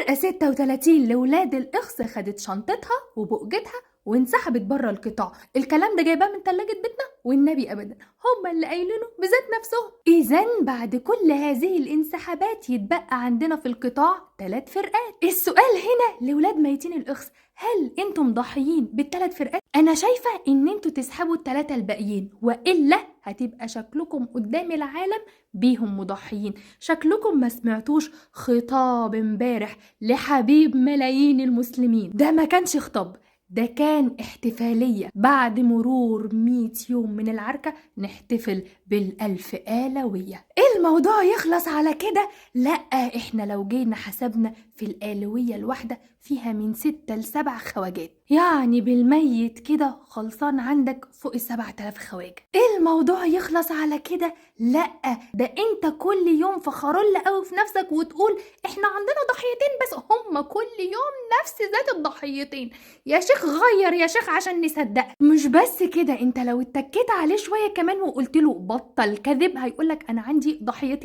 فرقة 36 لولاد الإخص خدت شنطتها وبؤجتها وانسحبت بره القطاع. الكلام ده جايباه من تلاجة بيتنا؟ والنبي ابدا، هم اللي قايلينه بذات نفسهم. اذا بعد كل هذه الانسحابات يتبقى عندنا في القطاع 3 فرقات. السؤال هنا لولاد ميتين الاخص، هل انتم مضحيين بالثلاث فرقات؟ انا شايفه ان انتوا تسحبوا ال3 الباقيين، والا هتبقى شكلكم قدام العالم بيهم مضحيين. شكلكم ما سمعتوش خطاب امبارح لحبيب ملايين المسلمين. ده ما كانش خطاب، ده كان احتفالية بعد مرور 100 يوم من العركة نحتفل بال1000 آلوية. الموضوع يخلص على كده؟ لا، احنا لو جينا حسبنا في الآلوية الواحدة فيها من 6 ل7 خواجات، يعني بالميت كده خلصان عندك فوق 7000 خواجة. الموضوع يخلص على كده؟ لا، ده انت كل يوم فخرل قوي في نفسك وتقول احنا عندنا ضحيتين بس، هم كل يوم نفس ذات الضحيتين. يا شيخ غير يا شيخ عشان نصدق. مش بس كده، انت لو اتكيت عليه شوية كمان وقلت له بطل كذب هيقولك انا عندي 2.5 ضحية.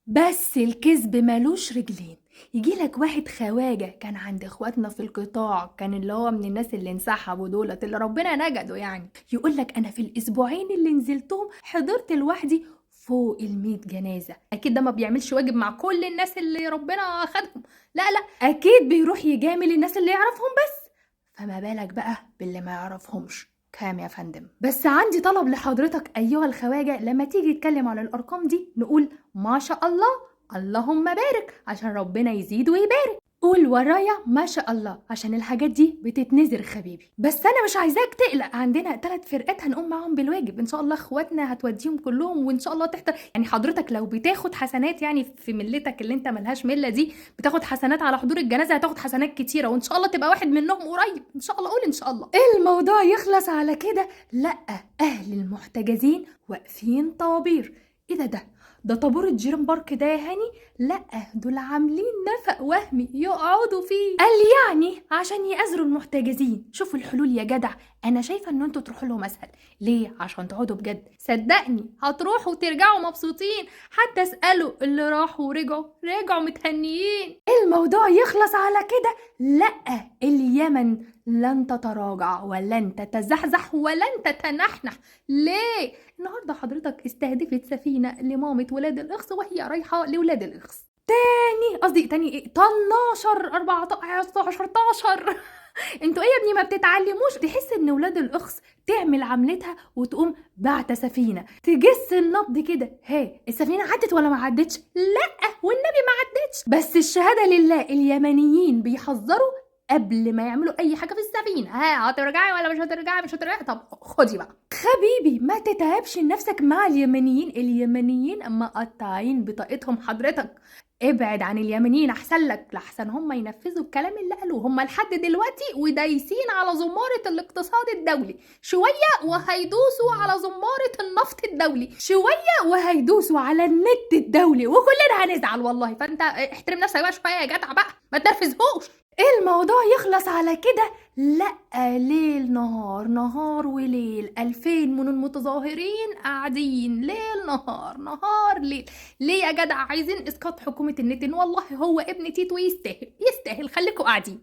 بس الكذب مالوش رجلين. يجي لك واحد خواجة كان عند اخواتنا في القطاع، كان اللي هو من الناس اللي انسحبوا دولت اللي ربنا نجدوا يعني، يقول لك انا في الاسبوعين اللي نزلتهم حضرت لوحدي فوق 100 جنازة. اكيد ده ما بيعملش واجب مع كل الناس اللي ربنا اخدهم، لا لا، اكيد بيروح يجامل الناس اللي يعرفهم بس، فما بالك بقى باللي ما يعرفهمش. كام يا فندم؟ بس عندي طلب لحضرتك ايها الخواجة، لما تيجي تتكلم على الارقام دي نقول ما شاء الله اللهم بارك عشان ربنا يزيد ويبارك. قول ورايا ما شاء الله عشان الحاجات دي بتتنزر خبيبي. بس انا مش عايزاك تقلق، عندنا 3 فرقات هنقوم معاهم بالواجب ان شاء الله، اخواتنا هتوديهم كلهم وان شاء الله تحت. يعني حضرتك لو بتاخد حسنات يعني في ملتك اللي انت ملهاش ملة دي، بتاخد حسنات على حضور الجنازة، هتاخد حسنات كتيرة وان شاء الله تبقى واحد منهم قريب ان شاء الله. قول ان شاء الله. الموضوع يخلص على كده؟ لا، اهل المحتجزين واقفين طوابير. ايه ده؟ ده طابور الجيرن بارك ده يا هاني؟ لا، دول عاملين نفق وهمي يقعدوا فيه، قال يعني عشان يأزروا المحتجزين. شوفوا الحلول يا جدع، انا شايفه ان انتوا تروحوا لهم اسهل. ليه؟ عشان تقعدوا بجد، صدقني هتروحوا وترجعوا مبسوطين. حتى اسالوا اللي راحوا ورجعوا، رجعوا متهنيين. الموضوع يخلص على كده؟ لا، اليمن لن تتراجع ولن تتزحزح ولن تتنحنح. ليه؟ النهارده حضرتك استهدفت سفينة لمامه ولاد الاخص وهي رايحة لولاد الاخص. تاني قصدي تاني ايه؟ 12 14 13. انتوا ايه يا ابني ما بتتعلموش؟ تحس ان ولاد الاخص تعمل عملتها وتقوم بعت سفينة تجس النبض كده، ها السفينة عدت ولا ما عدتش؟ لا والنبي ما عدتش. بس الشهادة لله اليمنيين بيحذروا قبل ما يعملوا اي حاجة في السفينة، ها هترجعي ولا مش هترجعي؟ مش هترجعي، طب خدي بقى خبيبي. ما تتعبش نفسك مع اليمنيين، اليمنيين اما قطاعين بطاقتهم حضرتك. ابعد عن اليمنيين احسن لك، لحسن هم ينفذوا الكلام اللي قالوه هم لحد دلوقتي ودايسين على زمارة الاقتصاد الدولي شوية، وهيدوسوا على زمارة النفط الدولي شوية، وهيدوسوا على النت الدولي، وكلنا هنزعل والله. فانت احترم نفسك بقى شوية يا جدع بقى، ما تنرفزهوش. الموضوع يخلص على كده؟ لا، ليل نهار نهار وليل، 2000 من المتظاهرين قاعدين ليل نهار نهار ليل. ليه يا جدع؟ عايزين اسقاط حكومة النتن. والله هو ابن تيتو يستاهل، يستاهل، خليكوا قاعدين.